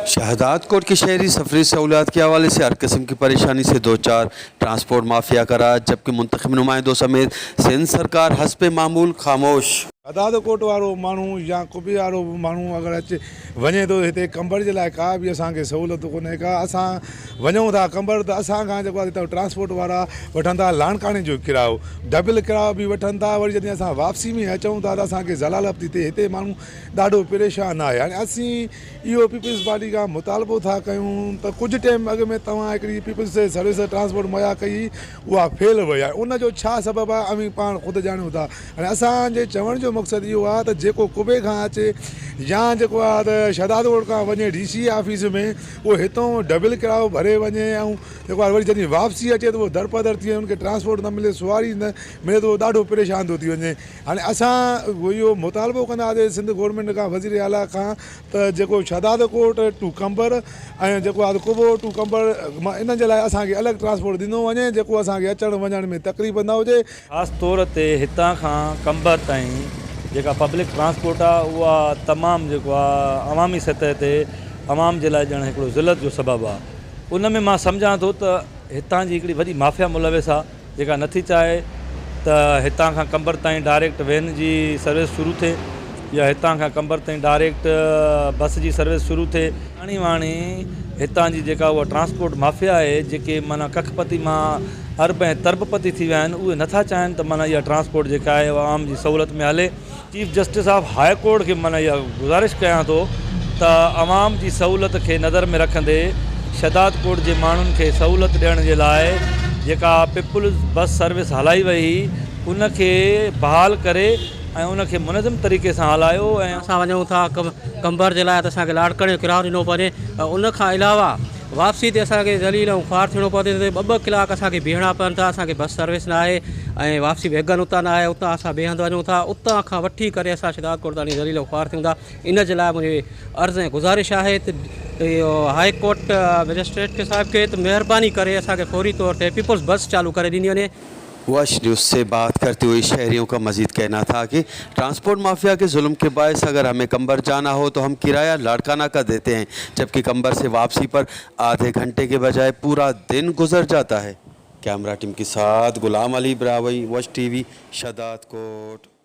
शहदादकोट के शहरी सफरी सहूलियात के हवाले से हर किस्म की परेशानी से दो चार ट्रांसपोर्ट माफिया का राज, जबकि मुंतखब नुमाइंदों समेत सिंध सरकार हस्ब मामूल खामोश। شهدادڪوٽ وارو ماڻهو يا قبي وارو به ماڻهو اگر اچي وڃي ٿو هتي قمبر جي لاء ڪا به اسان کي سهولت ڪونهي ڪا اسان وڃون ٿا قمبر ته اسان کان جيڪو آهي هتان ٽرانسپورٽ وارا وٺن ٿا لاڙڪاڻي جو ڪرايو ڊبل ڪرايو به وٺن ٿا وري جڏهن اسان واپسي ۾ اچون ٿا ته اسان کي ذلالت ٿي ٿئي هتي ماڻهو ڏاڍو پريشان آهي هاڻي اسين اهو پيپلز پارٽي کان مطالبو ٿا ڪيون ته ڪجهه ٽائيم اڳ ۾ توهان هڪڙي پيپلز سروس ٽرانسپورٽ مهيا ڪئي اها فيل وئي آهي ان جو ڇا سبب آهي اوهين پاڻ خود ڄاڻيو ٿا هاڻي اسان جي چوڻ جو مقصد اهو آهي ته جيڪو قبي کان اچي يا جيڪو آهي ته شهدادڳوٺ کان وڃي ڊي سي آفيس ۾ اهو هتون ڊبل ڪرايو ڀري وڃي ۽ جيڪو آهي وري جڏهن واپسي اچي ته اهو درپدر ٿي وڃي ان کي ٽرانسپورٽ نه ملي سواري نه ملي ته اهو ڏاڍو پريشان ٿو ٿي وڃي هاڻي اسان اهو مطالبو ڪنداسين سنڌ گورنمينٽ کان وزير اعليٰ کان ته جيڪو شهداد ڪوٽ ٽو قمبر ۽ جيڪو آهي قبو ٽو قمبر انهن جي لاء اسان کي الڳ ٽرانسپورٽ ڏنو وڃي جيڪو اسان کي اچڻ وڃڻ ۾ تڪليف نه هجي. خاص طور تي هتان کان قمبر تائين جيڪا پبلڪ ٽرانسپورٽ آهي اها تمام جيڪو آهي عوامي سطح تي عوام جي لاء ڄڻ هڪڙو ذلت جو سبب آهي ان ۾ مان سمجهان ٿو ته هتان جي هڪڙي وڏي مافيا ملوث آهي. جيڪا نٿي چاهي ته هتان کان قمبر تائين ڊائريڪٽ وين جي سروس شروع ٿئي يا هتان کان قمبر تائين ڊائريڪٽ بس جي سروس شروع ٿئي. ڄاڻي واڻي هتان جي جيڪا اها ٽرانسپورٽ مافيا آهي جيڪي معنيٰ ڪک پتي مان ارب ۽ ترب پتي ٿي ويا آهن اهي نٿا چاهين ته معنيٰ اها ٽرانسپورٽ جيڪا آهي اها عوام جي سهولت ۾ هلي. Chief justice of high court کي مان اها گذارش ڪيان ٿو ته عوام جي سهولت کي نظر ۾ رکندي شهداد ڪوٽ جي ماڻهن کي سهولت ڏيڻ جي لاء جيڪا پيپلز بس سروس هلائي وئي هئي ان کي بحال ڪري ۽ ان کي منظم طريقي سان هلايو ۽. اسان وڃون ٿا قمبر جي لاء ته اسان کي لاڙڪاڻي جو ڪرايو ڏنو پوي ۽ ان کان علاوه واپسي تي اسان کي ذليل ۽ خوار ٿيڻو پوي ٿو ٻه ٻه ڪلاڪ اسان کي بيهڻا پون ٿا اسان کي بس سروس نه آهي ۽ واپسي ويگن اتان نه آهي اتان اسان ٻئي هنڌ وڃون ٿا اتان کان وٺي ڪري اسان شھداد ڪوٽ تاڻي ذليل ۽ خوار ٿيون ٿا ان جي لاء منهنجي عرض ۽ گذارش آهي ته اهو هاء ڪورٽ مئجسٽريٽ کي صاحب کي ته مهرباني ڪري اسان کي فوري طور تي پيپلز بس چالو ڪري ڏني وڃي. वश न्यूज़ से बात करते हुए शहरियों का मजीद कहना था कि ट्रांसपोर्ट माफिया के जुल्म के बायस अगर हमें कंबर जाना हो तो हम किराया लाड़काना का देते हैं, जबकि कंबर से वापसी पर आधे घंटे के बजाय पूरा दिन गुजर जाता है। कैमरा टीम के साथ गुलाम अली ब्रावई, वश टीवी, शहदादकोट।